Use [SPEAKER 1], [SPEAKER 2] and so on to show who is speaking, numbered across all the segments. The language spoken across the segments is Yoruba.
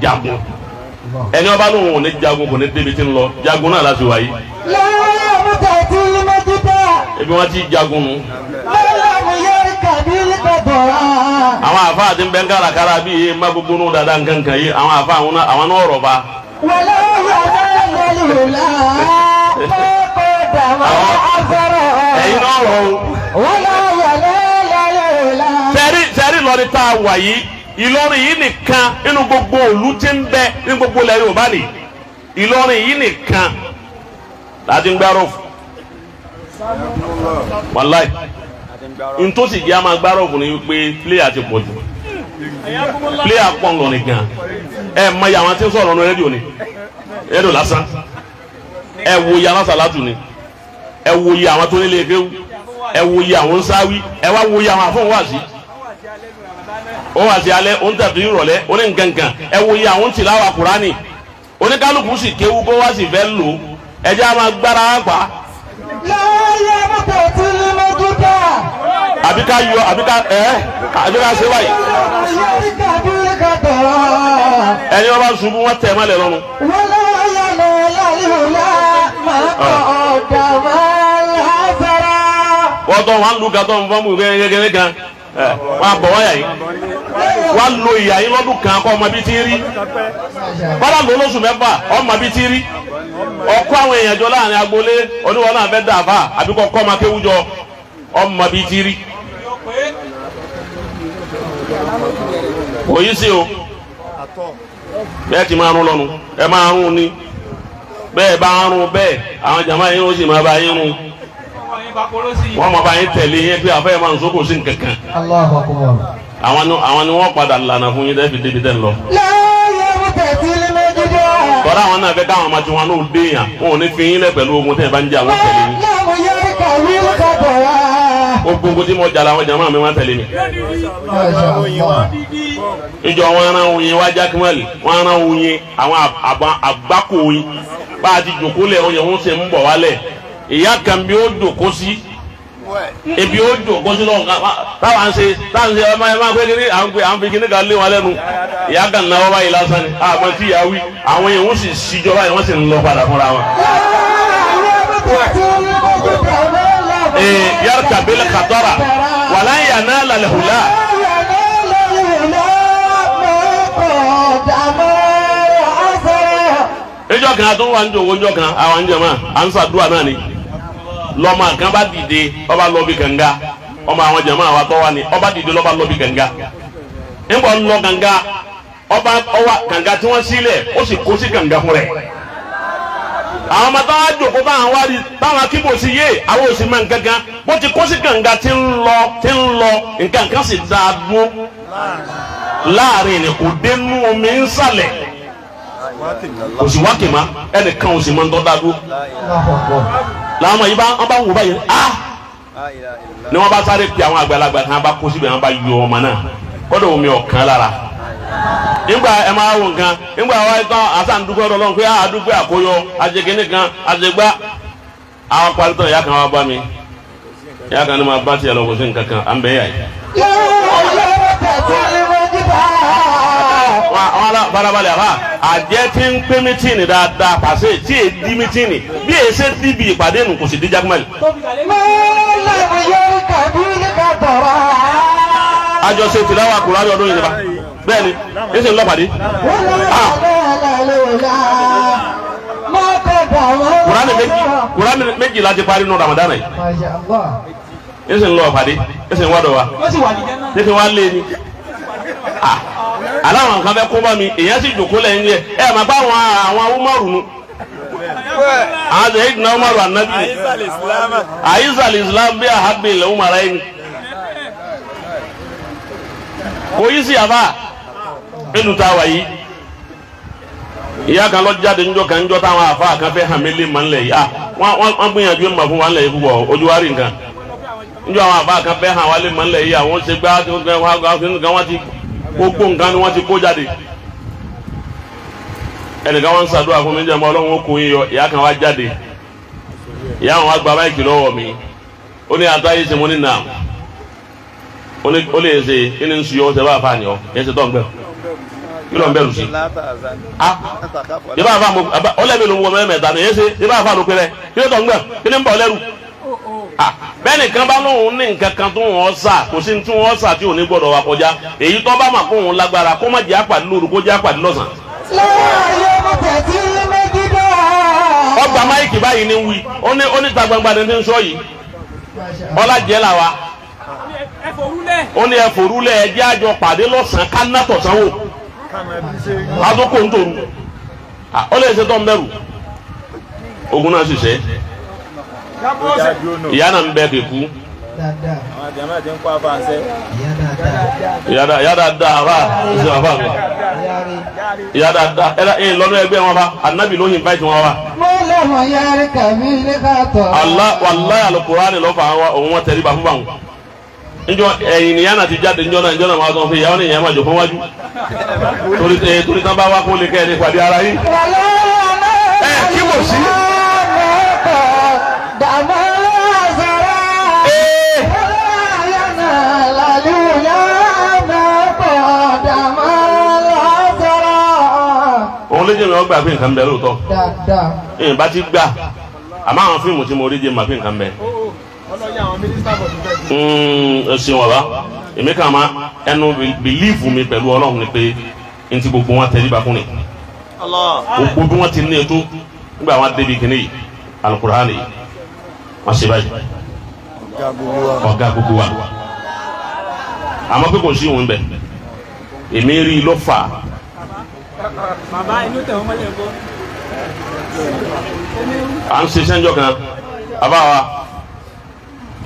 [SPEAKER 1] Jagun, ẹni ọba lóun ò ní jagun, kò ní débi tí ń lọ. Jagun náà láti wáyé.
[SPEAKER 2] لا يمتد المجد.
[SPEAKER 1] Ebi wọn ti jagun nu.
[SPEAKER 2] ما لم يركب القضاء.
[SPEAKER 1] Àwọn àfa àti ń bẹ ń kárakára bí yé má gbogbo nù dáadáa nkankan yìí, àwọn àfa àwọn náà rọ̀ ba.
[SPEAKER 2] ولا ينال الهدى ما قدم عذرا.
[SPEAKER 1] Ẹ̀yin náà rọ̀ o.
[SPEAKER 2] ولا ينال الهدى.
[SPEAKER 1] Sẹ́rí Ìlọrin tá a wà yìí, Ìlọrin yìí nìkan nínú gbogbo òlu tí ń bẹ ní gbogbo ilẹ̀ Yorùbá ni Ìlọrin yìí nìkan láti ń gbárò fún. Wàláì, ntòsí jẹ́ àmà gbárò fún ni wípé pléyà ti pọ̀ jù, pléyà pọ̀ ńlọrin gan. Ẹ mọ iye àwọn tí ń sọ̀rọ̀ ọ̀nà rédíò ni, rédíò lásán. Ẹ wo iye alásàlátù ni, ẹ wo iye àwọn tó nílé kéwú, ẹ wo iye àwọn sáwí, ẹ wá wo iye àwọn àfọwọ́sí ó wà sí alẹ́, ó ń tẹ̀sí ìrọ̀lẹ́, ó ní nkankan. Ẹ wo iye àwọn tìláwà Kùránì, oníkálukú sì kéwú kó wá sì fẹ́ lò. Ẹ jẹ́ àwọn agbára pa.
[SPEAKER 2] لا يمتد المجد.
[SPEAKER 1] Àbí ká yọ, àbí ká ẹ, àbí ká ṣe báyìí.
[SPEAKER 2] يركب القضاء.
[SPEAKER 1] Ẹni wọn bá ṣubú, wọn tẹ̀ mọ́lẹ̀ lọ́nu.
[SPEAKER 2] ولا ينال الهدى ما قدم العذرا.
[SPEAKER 1] Wọ́n tọ́ wọn lu katọ́ nfọ́n mu kékeré kan, ẹ wọn bọ̀ wáyà yìí, wọn lo ìyá yín lọ́dún kan kọ́ ọmọ bíi ti rí bọ́lá ló lóṣù 6, ọmọ bíi ti rí ọkọ àwọn èèyàn jọ láàrin agboolé oníwọ̀n náà fẹ́ dàáfà, àbí kọ́ kọ́ ọmọ akéwú jọ, ọmọ bíi ti rí. Kò yí sí o, bẹ́ẹ̀ ti máa rún lọ́nu, ẹ máa rún ni. Bẹ́ẹ̀ bá ń rún bẹ́ẹ̀, àwọn jàmá yín ó sì máa bá yín rún, wọ́n máa bá yín tẹ̀lé yín pé àfẹ́ máa ń sókò sí nkankan.
[SPEAKER 2] الله أكبر.
[SPEAKER 1] Àwọn ni wọ́n padà lànà fún yín tẹ́ fi débi tẹ́ ń lọ.
[SPEAKER 2] لا يمتد المجد.
[SPEAKER 1] Tọ́lá àwọn náà fẹ́ káwọn ọmọ tiwọn náà dé yàn, wọn ò ní fi yín lẹ̀ pẹ̀lú ogun tẹ́ ẹ bá ń jà, wọ́n tẹ̀lé yín.
[SPEAKER 2] لم يركب القضاء.
[SPEAKER 1] Ogun tí mo jà làwọn jàmá mi wọ́n tẹ̀lé mi.
[SPEAKER 2] ما شاء الله.
[SPEAKER 1] Ìjọ wọn rán oyin wá jákèmọ́lì, wọn rán oyin, àwọn àgbákò oyin bá a ti jòkó lẹ̀, oyin òun ṣe ń bọ̀ wálẹ̀. Ìyá kan bí ó jòkó sí ebi, ó jòkó sí lọ́wọ́ táwọn ń ṣe ọmọ ẹ máa pé kíní à ń pè à ń fi kíní kan lé wọn lẹ́nu. Ìyá kan náwó báyìí lásán ni àmọ́ tí ìyá wí, àwọn yẹn wọ́n sì síjọba yìí, wọ́n sì ń lọ padà fúnra wọn. Ee, yarkabil khatara wala yanala al-hula. Ìjọ kan tó wà ń jòwó, ìjọ kan àwọn jẹ̀mọ́ à ń ṣàdúrà náà ni lọ́mọ kan bá dìde, ọba lọ bí kànga. Ọmọ àwọn jẹ̀mọ́ àwọn atọ́ wa ni ọba dìde, lọ́ba lọ bí kànga. Ńbọ̀ ń lọ kànga, ọba ọwa kànga tí wọ́n sílẹ̀, ó sì kó sí kànga fún rẹ̀. Àwọn ọmọ táwọn àjòkó báwọn wá rí táwọn akíbò sí yé, àwọn òsì máa ń kankan bó ti kó sí kànga tí ń lọ, tí ń lọ, nǹkan kan sì dáa dúró láàrin ní kò dénú omi ń sàlẹ̀, kò sì wá kìmá, ẹnìkan ò sì máa ń tọ́ da dúró. Làwọn yìí bá wọn bá wò báyìí, ah, ni wọn bá sáré pe àwọn àgbàlagbà kan, bá kó síbẹ̀, wọn bá yọ ọmọ náà kọ́dọ̀ omi ọ̀kan lára. Nígbà ẹ máa wò nǹkan, nígbà wa tán àsàndúgbò ọlọ́run pé àdúgbò àkóyọ àjẹgẹ́nì kan àjẹgbá àwọn paritọ̀. Ìyá kan wá bá mi, ìyá kan ní ma bá tiẹ̀ lọ, kò sí nǹkan kan à ń bẹ́ yà yìí. Wọn ala farabalẹ̀ àbá àjẹ́ tí ń pé mítìnì dáadáa pàṣẹ tí èyí di mítìnì bí èyí ṣe di bí ìpàdé nù, kò sì di jákèmálì. Àjọṣe tìláwà Kùránì ọdún yìí nípa bẹ́ẹ̀ ni ẹ ṣe ń lọ́pàdé. Kùránì méjì, Kùránì méjì láti parí nù Ramadan yìí. Ẹ ṣe ń lọ́pàdé, ẹ ṣe ń wádọ̀ wa ẹ ṣe ń wá lé ní. Aláwọn kan fẹ́ kó bá mi, èèyàn sì jòkó lẹ́yìn yẹ ẹ máa bá àwọn Umaru nu, àwọn Sayyidina Umaru anabi ayisal Islam bí ahabi ilẹ̀ Umara yìí kò yí sí àbá nínú tá a wà yìí. Ìyá kan lọ jáde ńjọ́ kan, ńjọ́ táwọn àfa kan fẹ́ hàn mí lé màá ńlẹ̀ yìí. Ah, wọ́n gbìyànjú ẹ̀ mà fún wa ńlẹ̀ yìí púpọ̀, ojú wa rí nǹkan. Ńjọ́ àwọn àfa kan fẹ́ hàn wá lé màá ńlẹ̀ yìí, àwọn ṣe gbá wọ́n ti gbogbo nǹkan ni wọ́n ti kó jáde. Ẹnìkan wọn ń ṣàdúrà fún mi jẹ́ mọ́ Ọlọ́run ó kó yín yọ. Ìyá kan wá jáde, ìyá wọn wá gba báyìí lọ́wọ́ mi, ó ní àtàyè ṣe, mo ní nà ó lè ṣe kí ni ń sùn yọ, ó ṣe bá a fa ni ọ ẹ ṣe tó ń gbẹ. Kí ló ń bẹ̀rù sí? Ah, ìbá àfa mo ọlẹ́mi ló ń wọ mẹ́mẹ́ta ni ẹ̀ṣẹ̀ ìbá àfa ló pẹ́rẹ́ kí ló tọ̀ ń gbà kí ló ń bọ̀ lẹ́rù? Ah, bẹ́ẹ̀ nìkan bá lóun ní nǹkan kan tó wọ́n sà kò sí tí wọ́n sà tí ò ní gbọ́dọ̀ wà kọjá èyí tó bá mà kó òun lágbára kó má jẹ́ àpàdé lóru kó jẹ́ àpàdé lọ́sàn.
[SPEAKER 2] لا يمتثل المجد.
[SPEAKER 1] Ọgbà máìkì báyìí ní wí ó ní ta gbangba ní ti ń sọ yìí
[SPEAKER 2] ما شاء الله.
[SPEAKER 1] ọlá jẹ́ là wa ó ní ẹ forúlẹ̀ ẹ jẹ́ àjọ pàdé lọ́sàn-án ká ná tọ̀sán wò adókò ń tòru. Ah, ó lè ṣe tó ń bẹ̀rù ogun náà sì ṣe ìyá náà ń bẹ kéku.
[SPEAKER 2] Dáadáa.
[SPEAKER 3] Àwọn jàmáà ti ń kó àfàǹsẹ́.
[SPEAKER 2] Ìyá dáadáa.
[SPEAKER 1] Ìyá dáadáa àbá ṣe bàbá mi.
[SPEAKER 2] Ìyá rí.
[SPEAKER 1] Ìyá dáadáa ẹ ẹ lọ́dún ẹgbẹ́ wọn bá anabi ló invite wọn wá.
[SPEAKER 2] Mo lọ́mọ yára kàmí ní kàtọ́.
[SPEAKER 1] Allah wàláyà alukurani lọ́fà wa òun wọn tẹ̀lé bá fún báwọn. Njọ ẹ̀yìn nìyá náà ti jáde njọ náà njọ náà wọn sọ fún ìyá wọn ní ìyá máa jọ fún wájú. Torí ẹ torí tán bá wá kó lè kẹ́ ẹ ní pàdé ara yín.
[SPEAKER 2] Wàlá
[SPEAKER 1] Ẹ kí kò sí.
[SPEAKER 2] Dàmọ́ àzàrà.
[SPEAKER 1] Ee.
[SPEAKER 2] Wàlá làlúyà náà kọ̀ dàmọ́ àzàrà.
[SPEAKER 1] Òun ló jẹ́ mi wọ́n gbà pé nǹkan bẹ lóòótọ́.
[SPEAKER 2] Dáadáa.
[SPEAKER 1] Ìyẹn bá ti gbà àmọ́ àwọn fíìmù tí mo rí jẹ́ màá pé nǹkan bẹ.
[SPEAKER 3] Ọlọ́yà àwọn mínísítà bọ̀ tó fẹ́ jù.
[SPEAKER 1] Ẹ ṣeun bàbá èmi kàn máa ẹnu bìlíìfù mi pẹ̀lú Ọlọ́run ni pé ntí gbogbo wọn tẹríba fún ni.
[SPEAKER 3] Allah.
[SPEAKER 1] Gbogbo bí wọn ti ní ètò nígbà wọn débi kìnìún yìí alukur'an yìí wọn ṣe báyìí ọ̀gá gbogbo wa àmọ́ pé kò sí òun bẹ èmi rí i ló fà á.
[SPEAKER 4] Bàbá inú tẹ̀ wọ́n mọ́lẹ̀ kọ́.
[SPEAKER 1] À ń ṣiṣẹ́ ńjọ́ kan bàbá wa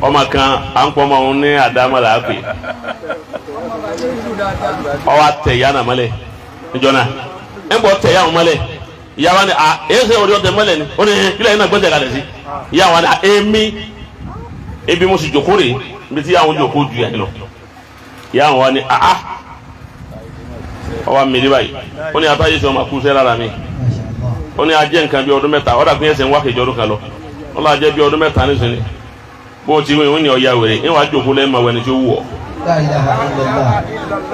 [SPEAKER 1] ọmọ kan à ń pọ́ ọmọ òun ní àdámọ́ là á pè ọwọ́ àtẹ ìyá náà mọ́lẹ̀ níjọ́ náà ẹ̀ ń bọ̀ tẹ ìyá wọn mọ́lẹ̀ ìyá wa ni à èyí ṣe òde ọ̀tẹ̀ mọ́lẹ̀ ni ó ní kílẹ̀ yìí náà gbọ́dọ̀ kalẹ̀ sí ìyá wa ni à èmi ebi mo sì jòkó rè ibi tí ìyá wọn jòkó ju yẹn lọ ìyá wọn ni à á ọwọ́ mi ní báyìí ó ní atáyé sọ ma kú sẹ́ lára mi.
[SPEAKER 2] Masha Allah.
[SPEAKER 1] Ó ní ajẹ́ nǹkan bí ọdún 3 ọ̀dà pín ẹsẹ̀ ń wá kejì ọdún kan lọ ó lọ ajẹ́ bí ọdún 3 nísìnyí bó o ti wí ní ọ̀ya wèrè ń wàá jòkó lẹ́yìn máa wẹni tí ó wù ọ́.
[SPEAKER 2] La ilaha illallah.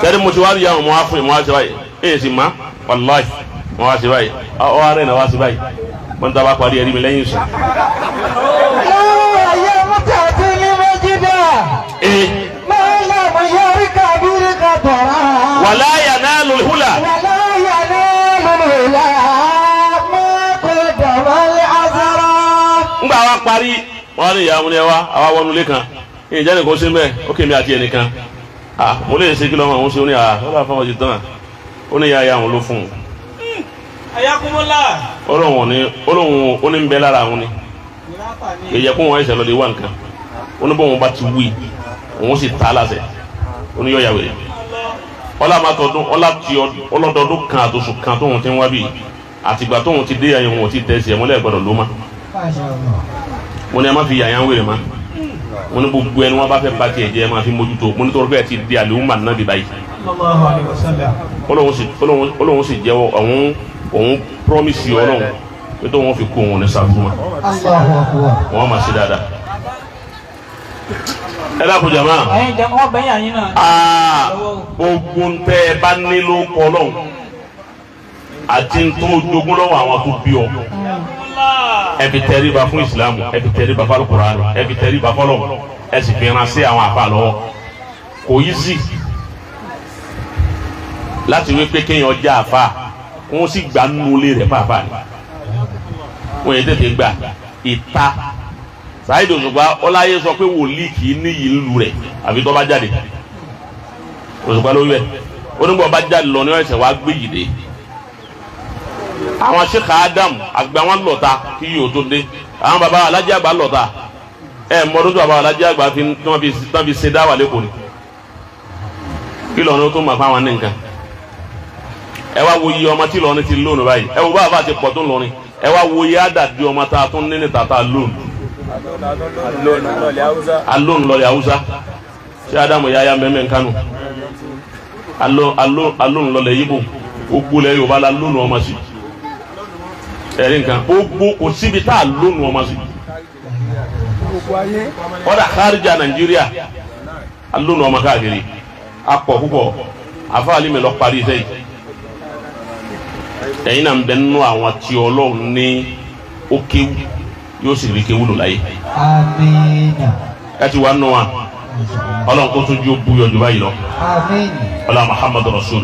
[SPEAKER 1] Sẹ́ni mo ti wá rí àwọn ọmọ wa fún yìí mo wá sí báyìí èyí sì má wàláì mo wá sí báyìí ọ arẹ́ náà wá sí báyìí mo ń dábàá parí ẹ̀rí mi lẹ́yìn sùn.
[SPEAKER 2] لا يمتثل المجد.
[SPEAKER 1] Ee
[SPEAKER 2] ما لم يركب القطرة.
[SPEAKER 1] wàlá yanalu al-hula.
[SPEAKER 2] ولا ينال العلا ما قدم العذرا.
[SPEAKER 1] Ńgbà wa parí wọn ní ìyá wọn ni ẹ wá àwa wọnú ilé kan ìyẹn nìkan ó ṣe mẹ ó kémi àti ẹnìkan ah mo lè ṣe kí lọ́mọ àwọn ṣe ó ní à ó bá fọwọ́ ti tán ó ní ìyá ìyá àwọn ló fún un.
[SPEAKER 4] Ayakumola.
[SPEAKER 1] Ọlọ́run ní Ọlọ́run ó ní ń bẹ lára àwọn ni èyí kó wọn ẹsẹ̀ lọ lè wá nǹkan ó ní bóun bá ti wí òun sì ta á láṣẹ ó ní yọ̀ọ̀yà wèrè ọlọ́màtọ́dún ọlọ́dọọdún kan àtòsùn kan tóun ti ń wá bíi àtìgbà tóun ti dé ẹ̀yìn òun ò ti tẹ̀sí ẹ̀ mọ́lẹ̀ gbọ́dọ̀ ló má.
[SPEAKER 2] Masha Allah.
[SPEAKER 1] Mo ní ẹ má fi yàyà ń wèrè má mo ní gbogbo ẹni wọn bá fẹ́ ba tiẹ̀ jẹ́ ẹ má fi mójútó mo ní torí pé ẹ ti di àlùmọ́ nàbì báyìí.
[SPEAKER 4] Sallallahu alaihi wasallam.
[SPEAKER 1] Ọlọ́run sì jẹ́wọ́ òun òun promise Ọlọ́run pé tóun fi kó òun ní sàfúnma
[SPEAKER 2] Allahu akbar.
[SPEAKER 1] wọn máa ṣe dáadáa. Ẹ dákun jàmá.
[SPEAKER 4] Ẹ̀yin jẹ́ wọ́n bẹ̀yìn àyín náà.
[SPEAKER 1] Aa gbogbo ń tẹ́ ẹ bá nílò kọ́ lọ́hùn àti tó jogún lọ́wọ́ àwọn tó bí ọ ẹ fi tẹríba fún ìsìlámù ẹ fi tẹríba fún Al-Kùránì ẹ fi tẹríba fọlọ́ ẹ sì fi ránṣẹ́ àwọn àfa lọ́wọ́ kò yí sí láti wí pé kéèyàn já àfa wọn sì gbà nínú ilé rẹ̀ pàápàá ni wọn yẹn tètè gbà ìta Saheed Òṣùpá ọláyé sọ pé wòlíì kì í níyì ńlu rẹ̀ àfi tó bá jáde Òṣùpá ló wí bẹ́ẹ̀ onígbà bá jáde lọ ní ọ̀sẹ̀ wàá gbé yìí dé àwọn Sheikh Adam àgbà wọn lọta kí yóò tó dé àwọn baba alájẹ àgbà lọta ẹ mọdún tó baba alájẹ àgbà fi tí wọn fi tí wọn fi ṣe dáwà lẹkọọ ni kí lọ́nà tó mà fáwọn ní nǹkan ẹ wá wo iye ọmọ tí lọ́ni ti lónìí báyìí ẹ wo bá àbá ti pọ̀ tó lọ́ni ẹ wá wo iye àdàdì ọmọ tá a tún ní níta tá a lónìí
[SPEAKER 3] Lónìí lọ́lẹ̀ Haúsá.
[SPEAKER 1] alóhùn lọlẹ̀ Haúsá ṣé Ádámù yáyá mẹ́mẹ́ nkánú alóhùn lọlẹ̀ Yíbò gbogbo lẹ Yorùbá la lónìí ọmọ sí ẹ̀rí nǹkan gbogbo kò síbi tá a lónìí ọmọ sí kọ́dà kárìjà Nàìjíríà alóhùn ọmọ káàkiri akọ̀ púpọ̀ àfáàlì mi lọ parí iṣẹ́ yìí Ẹ̀yin náà ń bẹ nínú àwọn tí Ọlọ́run ní ó kéwú yóò sì rí kéwú lò láyé.
[SPEAKER 2] Àmín.
[SPEAKER 1] Ẹ ti wá nù wa, Ọlọ́run kó tún jó búyọ jù báyìí lọ.
[SPEAKER 2] Àmín.
[SPEAKER 1] Ọlá Muhammadu Rasul.